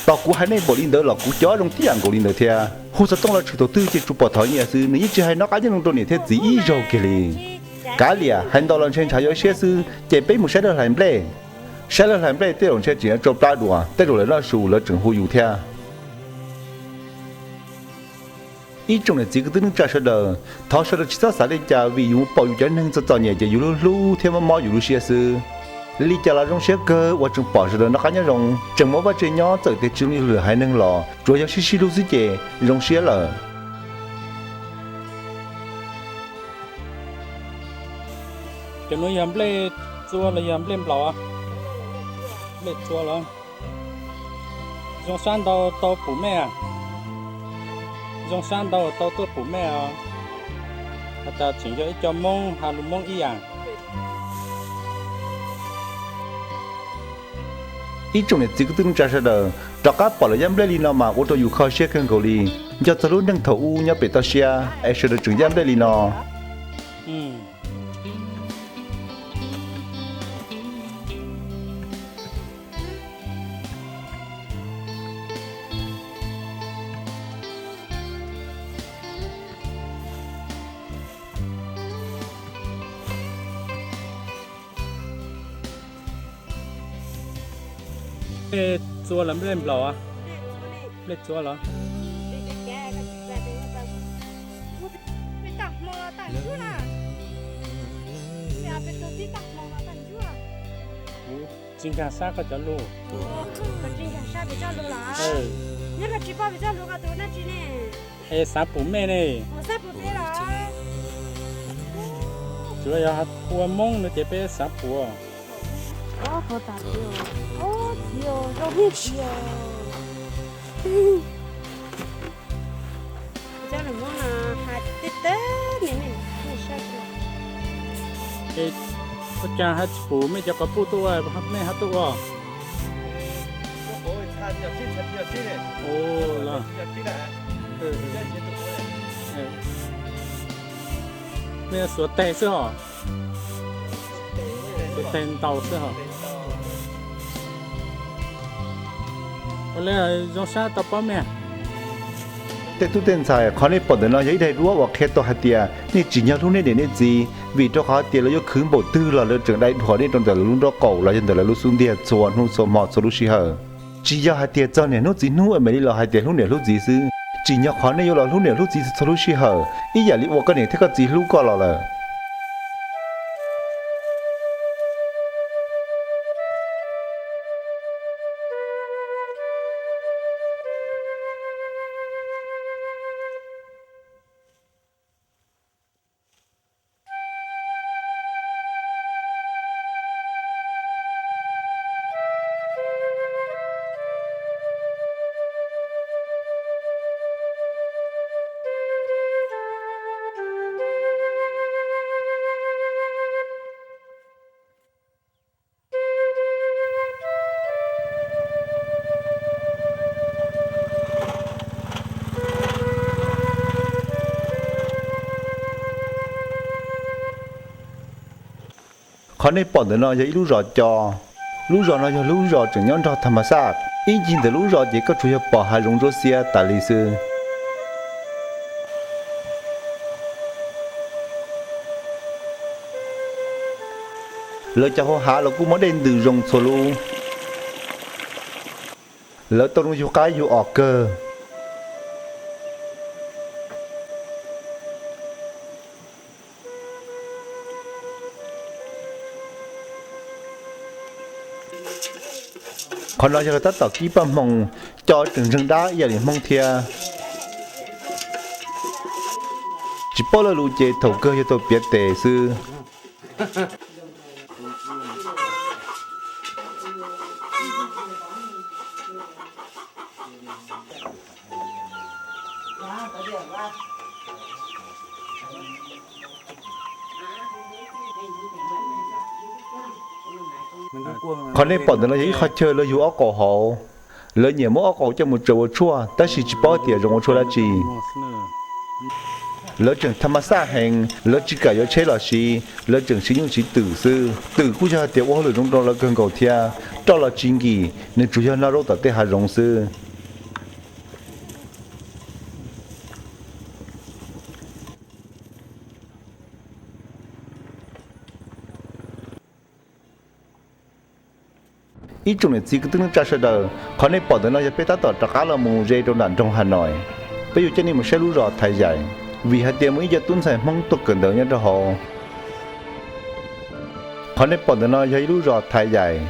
Tos kuv hais nej npaum li ntawd los kuv cov zoo tib yam nkaus li ntawd thiab. Hu xov tooj los tshwm thaum twg ces tsuas pom thov nyiaj xwb, nws yeej tsis hais noj qab nyob zoo rau niam thiab txiv ib zaug kiag li. Kav liam, hais ntau los ntshe ntshav yuav siab xwb, ces peb mus saib lawv hlais nplej. Saib lawv hlais nplej tej zaum ntshe tseem yuav tsau plab dua, tej zaum lawv noj su lawv tseem hu yus thiab. Ib tsoom niam txiv kwv tij neej tsa sawv daws, thov sawv daws tsis txhob xav li cas vim yus mus pom yus cov neeg txom txom nyem ces yus hlub hlub thiab mob mob yus lub siab xwb. Li cas los zoo siab kawg uas tseem pom sawv daws noj qab nyob zoo, tseem muaj vaj tse nyob txawm tias tsis zoo li lwm haiv neeg los tsuav yog sib sib hlub xwb ces zoo siab lawm. Cov nuav yog nplej txua los yog nplej nplaum? Nplej txua los. Zoo sab ntau tau pum mej. Zoo sab ntau tau tuaj pum mej os. Has tas tseem yog ib co Moob has lus Moob ib yam. Ib tsoom niam txiv kwv tij neej tsa sawv daws, rov qab pom lawv yaj nplej li no mas ua rau yus kho siab kawg nkaus li. Nco txog lub neej thaum ub nyob pem toj siab es sawv daws tseem yaj nplej li no. Nplej txua los nplej nplaum? Nplej txua los. Kuv tsis nkag sab koj cov lus. Es xav pum mej ne. Tsuav yog ua Moob no ces peb xav pum. Es ua cas haj tsis pum mej cov quas puj tuaj ua, mej haj tuaj ua? Mej xuav teg xwb hos. Xuav teg ntaus xwb hos. Ua li zoo sab tau paub mej. Tej tub tej ntxhais, qhov nej pom ntawm no yog ib daim duab uas qhia tau hais tias nej tsim nyog hlub nej niam nej txiv, vim rau qhov tias lawv yuav khwv npaum twg los lawv tseem dai dhuam nej rau ntawm lawv lub nraub qaum los yog ntawm lawv lub xub ntiag txhua hnub txhua hmo txhua lub sij hawm. Tsis yog hais tias txog niaj hnub txiv hnub es mam li los hais tias hlub niam hlub txiv xwb, tsim nyog qhov nej yuav los hlub niam hlub txiv txhua lub sij hawm ib yam li uas koj niam thiab koj txiv hlub koj los lawm. Qhov nej pom ntawm no yog ib lub zos co. Lub zos no yog lub zos tseem nyob nrog tha ma xaj. Ib ncig ntawm lub zos ces koj tsuas yog pom hav zoov ntsuab xiab tas li xwb. Lawv cov hauv hav los kuj muaj dej ntws zoo txhua lub. Lawv tau zoo yug qaib yug os kawg. Qhov no yog lawv tab tom kib paj hmoo, co tseem ntseeg dab ib yam li Hmoob thiab. Tsis paub lo lus ces thaum kawg yog tau piav tes xwb. Qhov nej pom ntawm no yog ib qhov chaw lawv yug ob qaum hauv. Lawv nyiam muab ob qaum coj mus tsaws ua tshuaj, tab sis tsis paub tias zoo ua tshuaj dab tsi. Lawv tseem tha ma xaj heev, lawv tsis kam yuav tsheb los siv, lawv tseem siv nyuj siv twm xwb. Twm kuj yog hais tias ua hauj lwm zoo rau lawv kawg nkaus thiab. Roj los tsis nkim, nws tsuas yog no rau tom tej hav zoov xwb. Ib tsoom niam txiv kwv tij neej tsa sawv daws, qhov nej pom ntawm no yog peb tab tom rov qab los mus ze rau nram nroog Hav Nois. Peb yuav coj nej mus saib lub zos Thaiv Yaim, vim hais tias muaj ib co tub ntxhais Hmoob tuaj kawm ntawv nyob rau hauv. Qhov nej pom ntawm no yog ib lub zos Thaiv Yaim.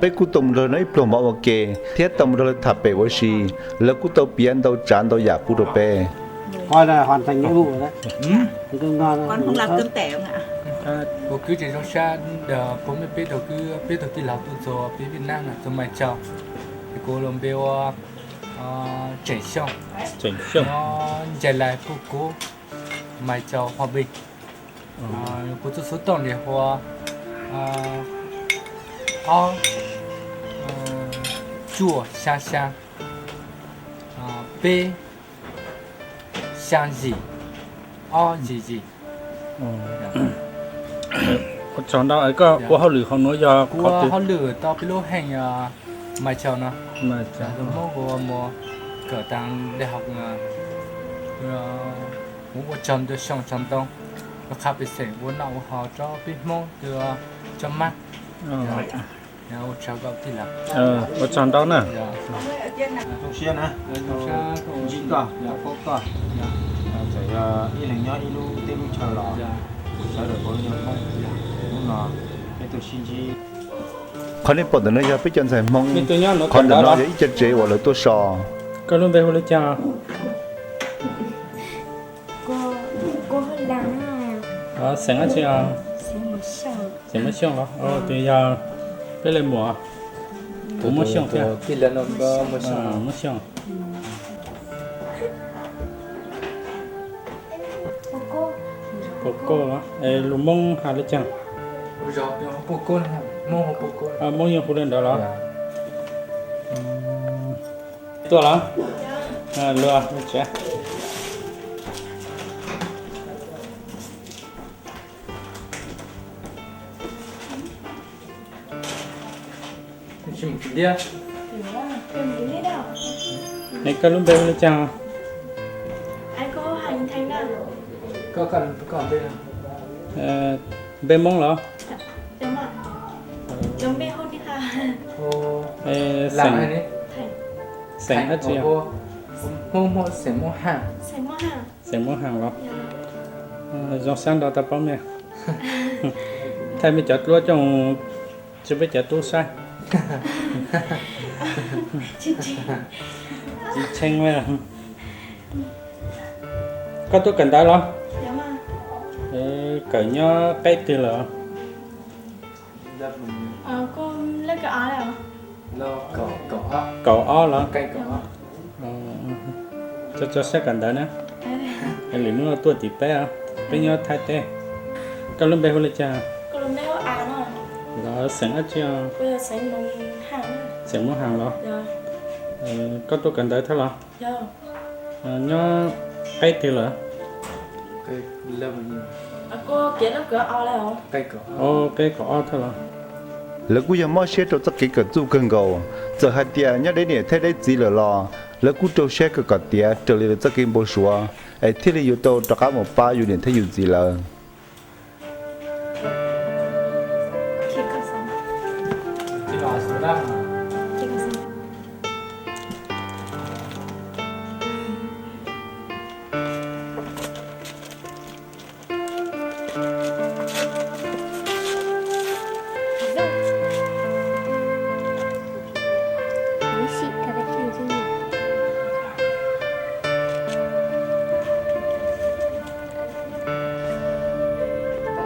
Peb kuj tau mus nrog lawv noj ib pluag mov ua ke thiab tau mus nrog lawv tham pem ua si. Lawv kuj tau piav ntau tsav ntau yam pub rau peb. Kuv kwv tseem zoo sab, puag peb tau kwv, peb tau tij laug tuaj txog peb Viaj Nam no txog Maiv Tsaus, es kuv lub npe ua Tseem Xyooj, ncaig lais Phuj Kub, Maiv Tsaus, Hòa Bình. Kuv txoj số điện thoại hu ua ob cuaj xya xya peb xya yim ob yim yim. Ua tsaug ntau, koj ua hauj lwm hauv nuav yog kuv ua hauj lwm tau peb lub heej Maiv Tsaus no. Tus Hmoob kuv ua mus kawm tag daig hauv, kuv ua tsaug ntau xyoo tsaug ntau, ua qha pej xeem ua noj ua haus rau peb Hmoob tus cov mab. Ua tsaug koj tij laug. Ua tsaug ntau na. Zoo siab na, ntsib koj, paub koj. Txawm yog ib leeg nyob ib lub teb lub chaw los sawv daws puav leej yog Hmoob. Hnub no peb tuaj sib ntsib. Qhov nej pom ntawm no yog peb cov ntxhais Hmoob. Qhov ntawm no yog ib co tsev uas lawv tuaj so. Koj lub npe hu li cas? Xeem dab tsi os? Xeem Muas Xyooj los? Tus yog peb le muam. Kuv Muas Xyooj thiab. Muas Xyooj. Pos Koj, lus Hmoob has li cas? Hmoob yeej hu li ntawd los? Tuaj los? Luag tsev. Es koj lub npe hu li cas? Npe Hmoob los? Xeem, xeem dab tsi? Xeem Muas Xyooj los? Zoo sab ntau tau paub mej. Thaij mej cov duab coj tsis peb cov tub saib. Tsis tshee. Koj tuaj kawm ntawv los? Kawm nyob qeb twg lawm? Kaum ob los? Tso tso saib kawm ntawv na. Lwm hnub tuaj tim peb, peb nyob Thaib teb. Koj lub npe hu li cas? Los xeem dab tsi? Xeem Muas Xyooj los? Koj tuaj kawm ntawv thiab los? Nyob qeb twg lawm? Qeb kaum ob thiab los? Lawv kuj yog mob siab rau txoj kev kawm txuj kawg nkaus. Txawm hais tias nyob deb niam thiab deb txiv lawm los lawv kuj rau siab kawm kom tiav raws li lawv txoj kev npau suav, es thiaj li yuav tau rov qab mus pab yus niam thiab yus txiv lawv.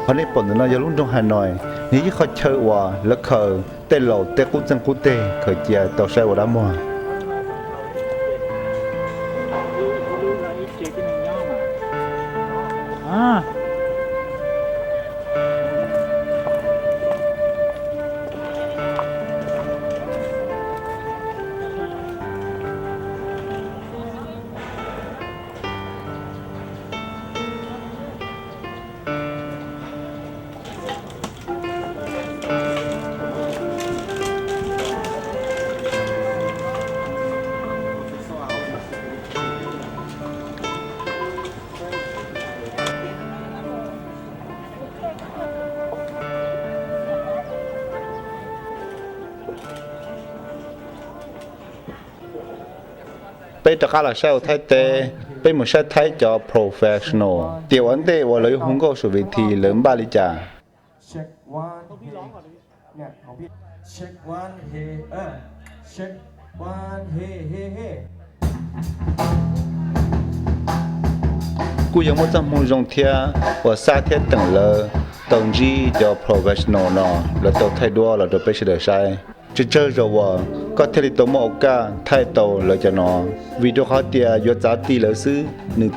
Qhov nej pom ntawm no yog lub nroog Has Nois, nws yog ib qhov chaw uas lawv khaws tej laus tej qub txeeg qub teg khaws cia tau saib ua dab muag. Peb rov qab los saib hauv Thaib teb, peb mus saib Thaib cov professional tias ua ntej uas lawv yuav hu nkauj saum ves this lawv npaj li cas. Kuj yog muaj txoj hmoo zoo thiab uas Xab thiab Teem lawv tau ntsib cov professional no, lawv tau thaij duab los rau peb sawv daws saib. Tsawg tsawg zaus uas koj thiaj li tau muaj ua kaj thaij tau lawv cov no, vim rau qhov tias yuav txav ti lawv xwb, nws